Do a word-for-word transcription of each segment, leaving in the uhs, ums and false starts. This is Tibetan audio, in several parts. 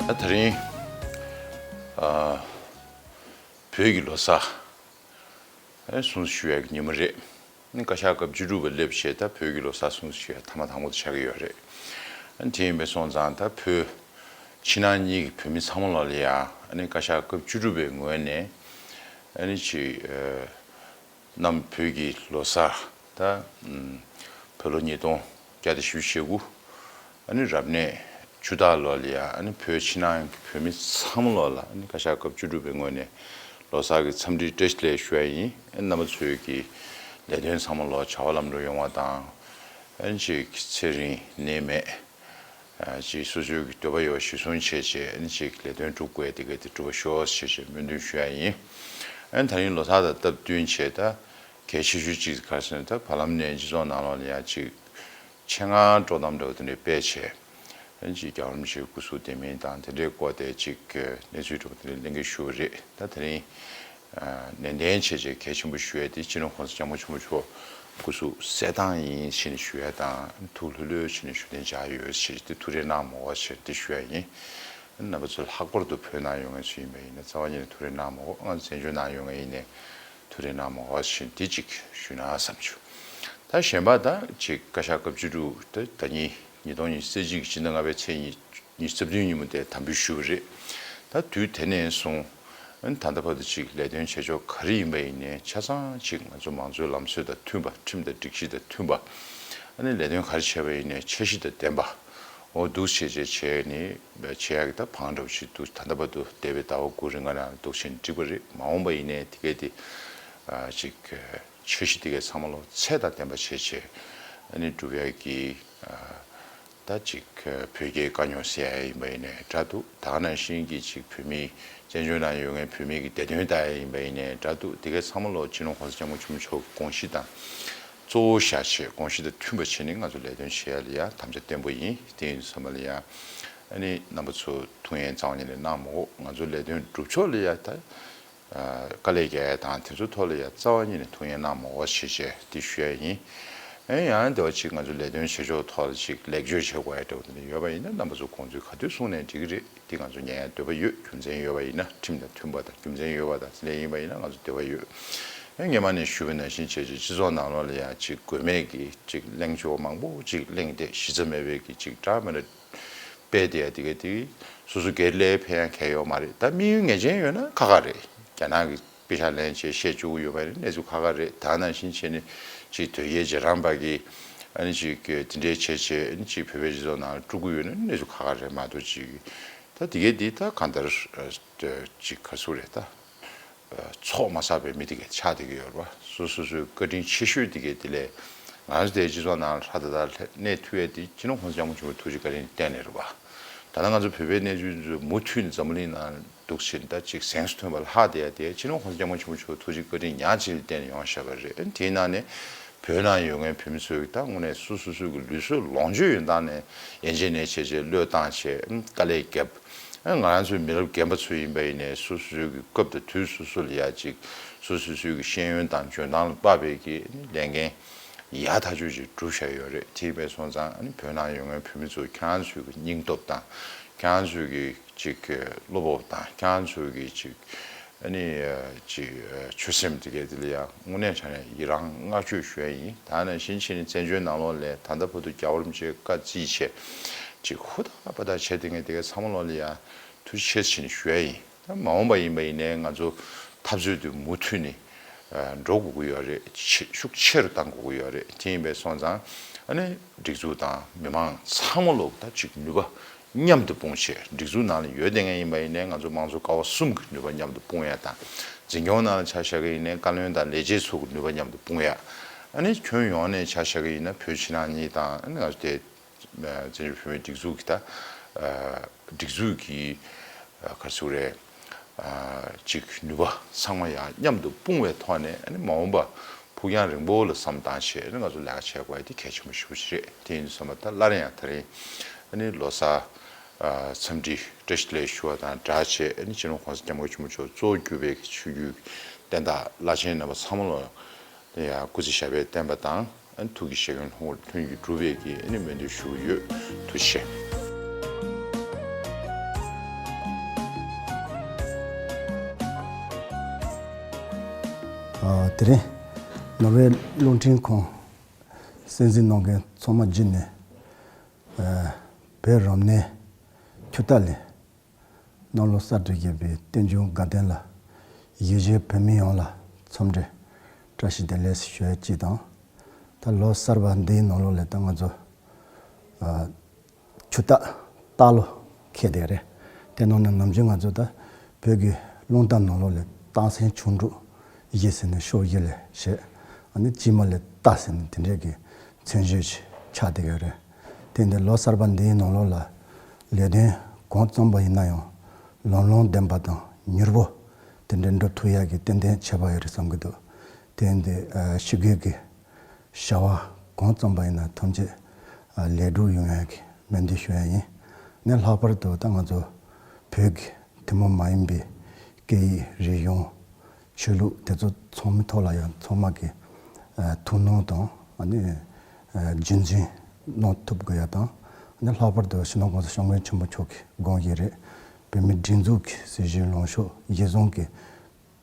ད་དེ་རིང་ཨ་བོད་ཀྱི་ལོ་གསར་ཨ་སྲུང་བརྩི་ཞུ་ཡག་གི་ཉིན་མོ་རེད། ཨ་ནི་བཀའ་ཤག་སྐབས་བཅུ་དྲུག་པ་སླེབས་བྱས། ད་བོད་ཀྱི་ལོ་གསར་སྲུང་བརྩི་ཞུ་ཡག་མཐའ་མ་དང་པོ་དེ་ཆགས་ཀྱི་ཡོད་རེད། ཨ་ནི་དེ་ཡིན་པ་སོང་ཙང་། ད་བོད་ཕྱི་ནང་གཉིས་ཀྱི་བོད་མི་ཚང་མ་ལོག་ལ་ཡ། ཨ་ནི་བཀའ་ཤག་སྐབས་བཅུ་དྲུག་པའི་ངོས་ནས་ཨ་ནི་ཅིག་ཨ་གནམ་བོད་ཀྱི་ལོ་གསར། ད་ཨམ་བོད་ལོ་ཉིས་སྟོང་བརྒྱ་དང་བཞི་བཅུ་ཞེ་དགུ། ཨ་ནི་རབ་གནས་ཆུ་སྟག་ལོ་ལ་ཡ། ཨ་ནི་བོད་ཕྱི་ནང་གི་བོད་མི་ཚང་མ་ལོག་ལ། ཨ་ནི་བཀའ་ཤག་སྐབས་བཅུ་དྲུག་པའི་ངོས་ནས་ལོ་གསར་གྱི་འཚམས་འདྲི་བཀྲ་ཤིས་བདེ་ལེགས་ཞུ་ཡ་ཡིན། ཨ་ནི་རྣམ་པ་ཚོའི་གི་ལས་དོན་ཚང་མ་ལོག་བྱ་བ་ལམ་འགྲོ་ཡོང་བ་དང་། ཨ་ནི་ཅིག་ཚེ་རིང་ནད་མེད། ཨ་ཅིག་སོ་སོའི་གི་འདོད་པ་ཡོད་པ་གཞིར་བཟུང་བྱས་བྱས། ཨ་ནི་ཅིག་ལས་དོན་སྒྲུབ་དགོས་དེ་ག་དེ་འགྲུབ་པ་ཤོག་ཅེས་བྱས་སྨོན་འདུན་ཞུ་ཡ་ཡིན། ཨ་ནི་ད་རིང་ལོ་གསར་དང་སྟབས་བསྟུན་བྱས། ད་གལ་ཆེ་ཤོས་ཅིག་ག་རེ་ཟེར་ན། ད་བར་ལམ་ནས་སྤྱི་ཚོགས་ནང་ལོགས་ལ་ཡ་ཅིག་ཆེད་མངགས་དཀྲོག་གཏམ་འདྲ་བོ་དེ་འདྲ་སྤེལ་བྱས། ཨ་ནི་ཅིག་རྒྱལ་བ་རིན་པོ་ཆེའི་སྐུ་གཟུགས་བདེ་མིན་དང་དེ་འདྲའི་སྐོར་དེ་ཅིག་གནས་ཚུལ་འདྲ་བོ་དེ་འདྲ་གླེང་གི་ཞུ་བ་རེད། ད་དེ་རིང་ཨ་ནན་ཏན་བྱས་བྱས་གལ་ཆེན་པོ་ཞུ་ཡ་དེ། སྤྱི་ནོར་༸གོང་ས་༸སྐྱབས་མགོན་ཆེན་པོ་མཆོག་སྐུ་གཟུགས་གསལ་ཐང་ཡིན་ཞེས་ནས་ཞུ་ཡ་དང་། ཐུགས་ལྷོད་ལྷོད་བྱས་ནས་བཞུགས་གདན་འཇགས་ཡོད་ཞེས་དེ་ཐུགས་རེ་གནང་མ་དགོས་ཞེས་དེ་ཞུ་ཡ་ཡིན། རྣམ་པ་ཚོ་ལྷག་པར་དུ་བོད་ནང་ཡོད་མཁན་ཚོ་ཡིན་པ་ཡིན་ན། རྩ་བ་ཉིད་ནས་ཐུགས་རེ་གནང་མ་དགོས། ང་ཚོ་བཙན་བྱོལ་ནང་ཡོད་མཁན་ཡིན་ནའི་ཐུགས་རེ་གནང་མ་དགོས་ཞེས་དེ་གཅིག་ཞུས་ན་བསམ་བྱུང་། ད་གཞན་པ་ད་ཅིག་བཀའ་ཤག་སྐབས་བཅུ་དྲུག་ད་ཟླ་ཉིན་ཉིས་སྟོང་ཉི་ཤུ་རྩ་གཅིག་གི་ཕྱི་ཟླ་ལྔ་པའི་ཚེས་ཉི་ཉི་ཤུ་རྩ་བདུན་ཉིན་མོ་དེ་དམ་འབུལ་ཞུས་པ་རེད། ད་དུས་དེ་ནས་བཟུང་ཨ་ནི་ད་ལྟ་བར་དུ་ཅིག་ལས་དོན་བྱེད་ཕྱོགས་ག་རེ་ཡིན་པ་ཡིན་ནའི་ཆ་ཚང་ཅིག་ང་ཚོ་མང་གཙོའི་ལམ་སྲོལ་དང་མཐུན་པ། ཁྲིམས་དང་སྒྲིག་གཞི་དང་མཐུན་པ། ཨ་ནི་ལས་དོན་ག་རེ་བྱས་པ་ཡིན་ནའི་འཆར་གཞི་དང་ལྡན་པ། འོ་འདུག་བྱས་བྱས་བྱས་ནས་བྱེད་ཡག་གི་ད་བང་འདྲ་བོ་ཞིག་འདུག་ད་ལྟ་བར་དུ་འདས་པའི་ཟླ་བ་དགུ་རིང་ག་ནང་འདུག་བྱས་ནས་འགྲིག་པ་རེད། མ་འོངས་པ་ཡིན་ནའི་དེ་གས་དེ་ཨ་ཅིག་འཆར་གཞི་དེ་གས་ཚང་མ་ལོ་ཚད་དང་ལྡན་པ་བྱས་བྱས་ཨ་ནི་སྒྲུབ་ཡག་གི་ཨ་ད་ཅིག་བོད་རྒྱའི་དཀའ་རྙོག་སེལ་ཡ་ཡིན་པ་ཡིན་ནའི་འདྲ་འདུག་ད་ག་ནང་བཞིན་གྱི་ཅིག་བོད་མི་བཙན་བྱོལ་ནང་ཡོད་མཁན་བོད་མི་གི་བདེ་དོན་ལྟ་ཡ་ཡིན་པ་ཡིན་ནའི་འདྲ་འདུག་དེ་གས་ཚང་མ་ལོ་སྤྱི་ནོར་༸གོང་ས་༸སྐྱབས་མགོན་ཆེན་པོ་མཆོག་གི་དགོངས་གཞི་དང་གཙོ་བོ་བཞག་བྱས། དགོངས་གཞི་དང་མཐུན་པ་བྱས་ནས་ང་ཚོ་ལས་དོན་བྱེད་ཡ་ལ་ཡ་དམ་བཅའ་བརྟན་པོ་ཡིན། དེ་ཡིན་དུས་ཙམ་པ་ལ་ཡ་ཨ་ནི་རྣམ་པ་ཚོ་ཐུགས་ཡེངས་རྩ་བ་ཉིད་ནས་གནང་མ་དགོས། ང་ཚོ་ལས་དོན་སྒྲུབ་ཕྱོགས་ལ་ཡ་ད་དཀའ་ལས་རྒྱག་ཡ་དང་དེ་ཚོ་ཐོག་ལ་ཡ་རྩ་བ་ཉིད་ནས་ཐུགས་ཡེངས་གནང་མ་དགོས་ཞེས་བྱས་དེ་ཞུ་ཡ་ཡིན། ཨེ་ཡང་དེ་བ་ཅིག་ང་ཚོ་ལས་དོན་བྱེད་ཕྱོགས་ཐོག་ལ་ཅིག་ལེགས་བཅོས་བྱེད་དགོས་ཡ་འདྲ་བོ་དེ་འདྲ་ཡོད་པ་ཡིན་ན། རྣམ་པ་ཚོ་དགོངས་ཚུལ་ག་དུས་གསུངས་ནའི་འགྲིག་གི་རེད། དེ་ང་ཚོ་ཉན་ཡ་འདོད་པ་ཡོད། རྒྱུ་མཚན་ཡོད་པ་ཡིན་ན། ཁྲིམས་དང་མཐུན་པ་དང་རྒྱུ་མཚན་ཡོད་པ་དང་དེ་འདྲ་ཡིན་པ་ཡིན་ན་ང་ཚོ་འདོད་པ་ཡོད། ཨེ་སྔོན་མ་ནས་ཞུས་པ་ནང་བཞིན་བྱས་བྱས་སྤྱི་ཚོགས་ནང་ལོགས་ལ་ཡ་ཅིག་དགོས་མེད་ཀྱི་ཅིག་གླེང་ཕྱོགས་མང་པོ་ཅིག་གླེང་བསྡད། གཞི་རྩ་མེད་པའི་གི་ཅིག་འདྲ་མི་འདྲ་སྤེལ་བསྡད་ཡ་དེ་གས་དེ་སོ་སོ་སྒེར་ལ་ཕན་ཡ་གང་ཡང་ཡོད་མ་རེད། ད་དམིགས་ཡུལ་ངེས་ཅན་ཡོད་ན་ཁག་ཁག་རེད། རྒྱ་ནག་གི་དཔེ་ཆ་ལེན་བྱས་བཤད་བཅུག་གི་ཡོད་པ་རེད། གནས་ཚུལ་ཁག་ཁག་རེད། ད་ནང་བཞིན་བྱས་ནས་ཅིག་དོལ་རྒྱལ་རྗེས་འབྲང་པ་གིས་ཨ་ནི་ཅིག་དེ་འདྲའི་བྱས་བྱས་ཨ་ནི་ཅིག་བོད་པའི་སྤྱི་ཚོགས་ནང་དཀྲུག་གི་ཡོད་ན་གནས་ཚུལ་ཁག་ཁག་རེད་མ་གཏོགས། ཅིག་ད་དེ་གས་དེ་ད་གང་ལྟར་ཅིག་ག་ཚོད་རེད། ད་ཚོགས་མ་བསགས་པའི་མི་དེ་གས་ཆགས་བསྡད་ཀྱི་ཡོད་རེད་པ། སོ་སོ་སོའི་བཀའ་དྲིན་ཆེ་ཤོས་དེ་གས་དེ་ལས་ང་ཚོ་དེའི་སྤྱི་ཚོགས་ནང་ལ་ཧྲ་ད་ད་གནས་ཐུབ་ཡ་དེ་སྤྱི་ནོར་༸གོང་ས་༸སྐྱབས་མགོན་ཆེན་པོའི་ཐུགས་རྗེ་བཀའ་དྲིན་བརྟེན་ནས་རེད་པ། ད་ལྟ་ང་ཚོ་བོད་པའི་གནས་ཚུལ་ཚོ་མུ་མཐུད་ནས་འཛམ་བུ་གླིང་ནང་འདུག་ཕྱིན། ད་ཅིག་གཟེངས་སུ་ཐོན་པ་ལྷག་བསྡད་ཡ་དེ་སྤྱི་ནོར་༸གོང་ས་༸སྐྱབས་མགོན་ཆེན་པོ་མཆོག་གི་ཐུགས་རྗེ་བཀའ་དྲིན་ཉག་གཅིག་ལ་བརྟེན་ནས་ཡོང་བཞག་པ་རེད། དེའི་ནང་ནས་བོད་ནང་ཡོད་མཁན་བོད་མི་ཚོས་ད་དངོས་གནས་སོ་སོ་སོ་སོའི་གི་ལུས་སྲོག་ལོངས་སྤྱོད་ཡོད་སྟངས་ནས་ཡན་ཆད་ནས་བྱས་བྱས་བློས་བཏང་བྱས་དཀའ་ལས་བརྒྱབ། ང་རང་ཚོའི་མི་རབས་རྒན་པ་ཚོ་ཡིན་པ་ཡིན་ནའི་སོ་སོ་སོའི་གི་སྐབས་དང་དུས་སོ་སོ་ལ་ཡ་ཅིག་སོ་སོ་སོའི་གི་ཤེས་ཡོན་དང་འཇོན་ཐང་ལ་དཔག་པའི་གི་ལས་འགན་ཡག་ཐག་ཆོད་ཅིག་བསྒྲུབས་བཞག་ཡོད་རེད། དེ་ཡིན་པས་སོང་ཙང་ཨ་ནི་བོད་ནང་ཡོད་མཁན་བོད་མི་ཚོ་ཁྱེད་རང་ཚོའི་གི་སྙིང་སྟོབས་དང་ཁྱེད་རང་ཚོའི་གི་ཅིག་བློ་སྤོབས་དང་ཁྱེད་རང་ཚོའི་གི་ཅིག་ཨ་ནི་ཅིག་ཆོད་སེམས་དེ་གས་དེ་ལ་ཡ་དངོས་གནས་དྲང་གནས་ཡི་རང་བསྔགས་བརྗོད་ཞུ་ཡ་ཡིན། ད་ནང་བཞིན་བྱས་ནས་བཙན་བྱོལ་ནང་ལོགས་ལ་ད་ལྟ་བར་དུ་རྒྱལ་བ་རིན་པོ་ཆེའི་བཀའ་བརྩིས་བྱས་ཅིག་ཧུར་ཐག་པ་ཐག་བྱས་བསྡད་མཁན་དེ་གས་ཚང་མ་ལོགས་ལ་ཡ་ཐུགས་རྗེ་ཆེ་ཟེར་ནས་ཞུ་ཡ་ཡིན། ད་མ་འོངས་པ་ཡིན་པ་ཡིན་ནའི་ང་ཚོ་འཐབ་རྩོད་དེ་མུ་མཐུད་ནས་འགྲོ་དགོས་ཀྱི་ཡོད་རེད། ཆེ་ཤུགས་ཆེ་རུ་གཏང་དགོས་ཀྱི་ཡོད་རེད། དེ་ཡིན་པས་སོང་ཙང་ཨ་ནི་སྒྲིག་འཛུགས་དང་མི་མང་ཚང་མ་ལོག་ད་ཅིག་ནུས་པ་མཉམ་དུ་སྤུངས་བྱས། སྒྲིག་འཛུགས་ནང་ལ་ཡོད་བསྡད་མཁན་ཡིན་པ་ཡིན་ནའི་ང་ཚོ་དམངས་གཙོ་ཀ་བ་གསུམ་གྱི་ནུས་པ་མཉམ་དུ་སྤུངས་ཡ་དང་། འཛིན་སྐྱོང་ནང་ལ་ཆ་བཞག་གི་ཡིན་ནའི་བཀའ་བློན་དང་ལས་བྱེད་ཚོ་གི་ནུས་པ་མཉམ་དུ་སྤུངས་ཡ། ཨ་ནི་ཁྱོན་ཡོངས་ནས་ཆ་བཞག་གི་ཡིན་ན་བོད་ཕྱི་ནང་གཉིས་དང་ཨ་ནི་ང་ཚོ་དེ་བཙན་བྱོལ་བོད་མིའི་སྒྲིག་འཛུགས་ཀྱི་ད་སྒྲིག་འཛུགས་ཀྱི་ག་རེ་ཟེར་དགོས་རེད། ཅིག་ནུས་པ་ཚང་མ་ཡང་མཉམ་དུ་སྤུངས་པའི་ཐོག་ནས་ཨ་ནི་མ་འོངས་པ་ཕུགས་རྒྱང་རིང་པོ་ལ་བསམ་བཏང་བྱས་ཨ་ནི་ང་ཚོ་ལས་ཀ་བྱེད་དགོས་ཡ་དེ་གལ་ཆེན་པོ་ཞེ་པོ་ཅིག་རེད། དེ་ཡིན་དུས་ཙམ་པ་ད་སླར་ཡང་དེ་རིང་ཨ་ནི་ལོ་གསར་འཚམས་འདྲི་བཀྲ་ཤིས་བདེ་ལེགས་ཞུ་བ་དང་སྦྲགས་བྱས། ཨ་ནི་སྤྱི་ནོར་༸གོང་ས་༸སྐྱབས་མགོན་ཆེན་པོ་མཆོག་གཙོ་བོ་གྱུར་པའི་ཆོས་བརྒྱུད་བསྟན་བདག་བླ་ཆེན་རྣམ་པ་ཚང་མ་ལ་ཡང་སྐུ་ཚེ་ཞབས་པད་བརྟན་པ་དང་། ཨ་ནི་ཐུགས་ཀྱི་བཞེད་དགོངས་ལྷུན་གྱིས་གྲུབ་པའི་གི་ཨ་ནི་སྨོན་འདུན་ཞུ་གི་ཡོད། ཐུགས་རྗེ་ཆེ། ཨ། དེ་རིང་ནོར་ཝེ་རླུང་འཕྲིན་ཁང་གསན་གཟིགས་གནང་མཁན་ཚང་མ་བརྒྱུད་ནས། ཨ། བོད་རབ་གནས་ཆུ་རྟ་ལས་གནམ་ལོ་གསར་དུ་ཡོད་པའི་རྟེན་འབྱུང་དགའ་སྟོན་ལ་ཡུལ་གཞན་བོད་མི་ཡོངས་ལ་འཚམས་འདྲི་བཀྲ་ཤིས་བདེ་ལེགས་ཞུ་ཡ་གཅིག་དང་། ད་ལོ་གསར་པ་འདིའི་ནང་ལོགས་ལ་ད་ང་ཚོ། ཨ། ཆུ་རྟ་རྟ་ལོ་འཁེལ་བསྡད་རེད། དེ་ནང་ནས་ནམ་རྒྱུན་ང་ཚོ་ད་བོད་ཀྱི་རླུང་རྟ་ནང་ལོགས་ལ་རྟགས་མཚན་ཆུང་འབྲིང་བཞི་ཟེར་ནས་ཕྱོགས་བཞི་ལ་བྱས། ཨ་ནི་དཀྱིལ་མ་ལ་རྟ་ཟེར་ནས་དེ་འདྲས་ཀྱི་མཚན་བརྗོད་ཅིག་ཆགས་བསྡད་ཡོད་རེད། དེ་འདི་ལོ་གསར་པ་འདིའི་ནང་ལོགས་ལ་ལས་དོན་གང་བརྩམས་པ་ཡིན་ན་ཡང་ལམ་ལྷོང་ལྡན་པ་དང་མྱུར་པོ་དེ་འདྲས་འགྲུབ་ཐུབ་ཡག་གི་ཏན་ཏན་ཁྱད་པར་ཡོད་རེད་བསམ་གྱི་འདུག་དེ་འདི། ཨ། ཕྱི་རྒྱལ་གྱི་བྱ་བ་གང་བརྩམས་པ་ཡིན་ན་ཐམས་ཅད། ཨ། ལེགས་གྲུབ་ཡོང་ཡག་གི་སྨོན་འདུན་ཞུ་ཡ་ཡིན། ནས་ལྷག་པར་དུ་ད་ང་ཚོ་བོད་ཀྱི་ཐུན་མོང་མ་ཡིན་པའི་སྐད་ཡིག་རིག་གཞུང་ཆོས་ལུགས་དེ་ཚོ་ཚང་མའི་ཐོག་ལ་ཡང་ཚང་མ་གི། ཨ། ཐུགས་སྣང་དང་། ཨ་ནི། ཨ། རྒྱུན་འཛིན་གནང་ཐུབ་དགོས་ཡ་དང་། ཨ་ནི་ལྷག་པར་དུ་སྤྱི་ནོར་༸གོང་ས་༸སྐྱབས་མགོན་ཆེན་པོ་མཆོག་གི་དགོངས་བཞེད་རེད། བོད་མིའི་སྒྲིག་འཛུགས་ཀྱི་སྲིད་བྱུས་ལངས་ཕྱོགས་གཞིར་བཟུང་གིས།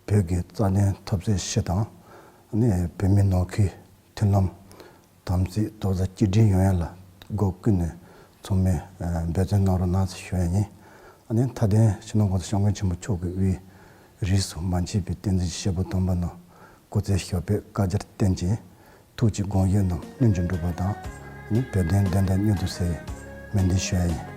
བོད་ཀྱི་རྩ་དོན་ཐོབ་ཚད་སྤྱི་དང་། ཨ་ནི་བོད་མིའི་ནང་ཁུལ་མཐུན་ལམ་དམ་ཚིག་རྡོག་རྩ་གཅིག་སྒྲིལ་ཡོང་ཡ་ལ་སྒོ་ཀུན་ནས་ཚང་མས། ཨ། འབད་བརྩོན་གནང་རོགས་གནང་ཟེར་ཞུ་ཡ་ཡིན། ཨ་ནི་མཐའ་དོན་སྤྱི་ནོར་༸གོང་ས་༸སྐྱབས་མགོན་ཆེན་པོ་མཆོག་གི་དབུས་རིས་སུ་མ་ཆད་པའི་བསྟན་འཛིན་གྱི་སྐྱེས་བུ་དམ་པ་རྣམས་སྐུ་ཚེ་ཞབས་པད་བསྐལ་བརྒྱར་བརྟན་ཅིང་། ཐུགས་ཀྱི་དགོངས་བཞེད་རྣམས་སྔོན་གྱི་འགྲུབ་པ་དང་། ཨ་ནི་བོད་དོན་བདེན་མཐའ་མྱུར་དུ་གསལ་བའི་སྨོན་འདུན་ཞུ་ཡ་ཡིན།